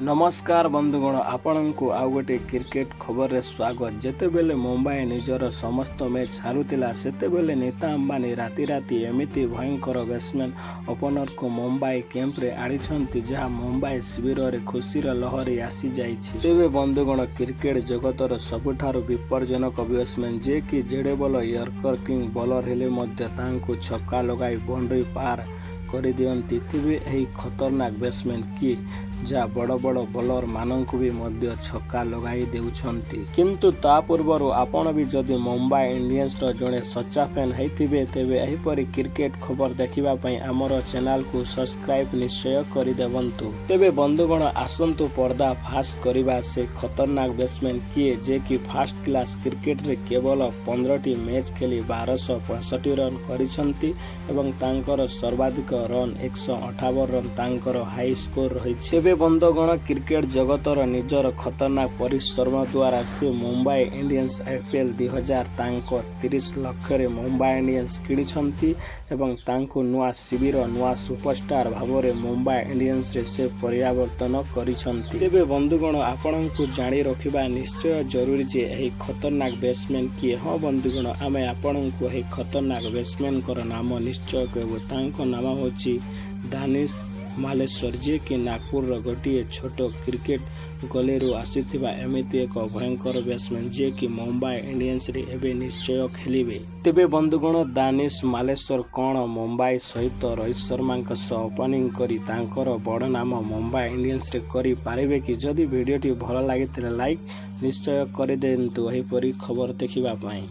ନମସ୍କାର ବନ୍ଧୁଗଣ, ଆପଣଙ୍କୁ ଆଉ ଗୋଟିଏ କ୍ରିକେଟ ଖବରରେ ସ୍ୱାଗତ। ଯେତେବେଳେ ମୁମ୍ବାଇ ନିଜର ସମସ୍ତ ମ୍ୟାଚ୍ ହାରୁଥିଲା, ସେତେବେଳେ ନୀତା ଅମ୍ବାନୀ ରାତାରାତି ଏମିତି ଭୟଙ୍କର ବ୍ୟାଟ୍ସମ୍ୟାନ୍ ଓପନରଙ୍କୁ ମୁମ୍ବାଇ କ୍ୟାମ୍ପରେ ଆଣିଛନ୍ତି, ଯାହା ମୁମ୍ବାଇ ଶିବିରରେ ଖୁସିର ଲହରୀ ଆସିଯାଇଛି। ତେବେ ବନ୍ଧୁଗଣ, କ୍ରିକେଟ ଜଗତର ସବୁଠାରୁ ବିପଜ୍ଜନକ ବ୍ୟାଟ୍ସମ୍ୟାନ୍, ଯିଏକି ଯେଡ଼େ ବଡ଼ ୟର୍କର କିଙ୍ଗ ବୋଲର ହେଲେ ମଧ୍ୟ ତାଙ୍କୁ ଛକା ଲଗାଇ ବାଉଣ୍ଡ୍ରି ପାର କରିଦିଅନ୍ତି। ତେବେ ଏହି ଖତରନାକ ବ୍ୟାଟ୍ସମ୍ୟାନ୍ କିଏ, ଯାହା ବଡ଼ ବଡ଼ ବୋଲର ମାନଙ୍କୁ ବି ମଧ୍ୟ ଛକା ଲଗାଇ ଦେଉଛନ୍ତି? କିନ୍ତୁ ତା ପୂର୍ବରୁ ଆପଣ ବି ଯଦି ମୁମ୍ବାଇ ଇଣ୍ଡିଆନ୍ସର ଜଣେ ସଚ୍ଚା ଫ୍ୟାନ୍ ହେଇଥିବେ, ତେବେ ଏହିପରି କ୍ରିକେଟ ଖବର ଦେଖିବା ପାଇଁ ଆମର ଚ୍ୟାନେଲକୁ ସବସ୍କ୍ରାଇବ ନିଶ୍ଚୟ କରିଦେବନ୍ତୁ। ତେବେ ବନ୍ଧୁଗଣ, ଆସନ୍ତୁ ପର୍ଦ୍ଦା ଫାଶ କରିବା ସେ ଖତରନାକ ବ୍ୟାଟ୍ସମ୍ୟାନ୍ କିଏ, ଯେ କି ଫାର୍ଷ୍ଟ କ୍ଲାସ୍ କ୍ରିକେଟରେ କେବଳ 15ଟି ମ୍ୟାଚ୍ ଖେଳି 1265 ରନ୍ କରିଛନ୍ତି ଏବଂ ତାଙ୍କର ସର୍ବାଧିକ ରନ୍ 158 ରନ୍ ତାଙ୍କର ହାଇ ସ୍କୋର ରହିଛି। ତେବେ ବନ୍ଧୁଗଣ, କ୍ରିକେଟ ଜଗତର ନିଜର ଖତରନାକ ପରିଶ୍ରମ ଦ୍ୱାରା ସେ ମୁମ୍ବାଇ ଇଣ୍ଡିଆନ୍ସ ଆଇପିଏଲ୍ 2000 ତାଙ୍କ 30 ଲକ୍ଷରେ ମୁମ୍ବାଇ ଇଣ୍ଡିଆନ୍ସ କିଣିଛନ୍ତି ଏବଂ ତାଙ୍କୁ ନୂଆ ଶିବିର ନୂଆ ସୁପରଷ୍ଟାର ଭାବରେ ମୁମ୍ବାଇ ଇଣ୍ଡିଆନ୍ସରେ ସେ ପରିବର୍ତ୍ତନ କରିଛନ୍ତି। ତେବେ ବନ୍ଧୁଗଣ, ଆପଣଙ୍କୁ ଜାଣି ରଖିବା ନିଶ୍ଚୟ ଜରୁରୀ ଯେ ଏହି ଖତରନାକ ବ୍ୟାଟ୍ସମ୍ୟାନ୍ କିଏ। ହଁ ବନ୍ଧୁଗଣ, ଆମେ ଆପଣଙ୍କୁ ଏହି ଖତରନାକ ବ୍ୟାଟ୍ସମ୍ୟାନଙ୍କର ନାମ ନିଶ୍ଚୟ କହିବୁ। ତାଙ୍କ ନାମ ହେଉଛି ଦାନିଶ ମାଲେଶ୍ୱର, ଯିଏକି ନାଗପୁରର ଗୋଟିଏ ଛୋଟ କ୍ରିକେଟ ଗଲିରୁ ଆସିଥିବା ଏମିତି ଏକ ଭୟଙ୍କର ବ୍ୟାଟ୍ସମ୍ୟାନ୍, ଯିଏକି ମୁମ୍ବାଇ ଇଣ୍ଡିଆନ୍ସରେ ଏବେ ନିଶ୍ଚୟ ଖେଳିବେ। ତେବେ ବନ୍ଧୁଗଣ, ଦାନିଶ ମାଲେଶ୍ୱର କ'ଣ ମୁମ୍ବାଇ ସହିତ ରୋହିତ ଶର୍ମାଙ୍କ ସହ ଓପନିଂ କରି ତାଙ୍କର ବଡ଼ ନାମ ମୁମ୍ବାଇ ଇଣ୍ଡିଆନ୍ସରେ କରିପାରିବେ କି? ଯଦି ଭିଡ଼ିଓଟି ଭଲ ଲାଗିଥିଲେ ଲାଇକ୍ ନିଶ୍ଚୟ କରିଦିଅନ୍ତୁ ଏହିପରି ଖବର ଦେଖିବା ପାଇଁ।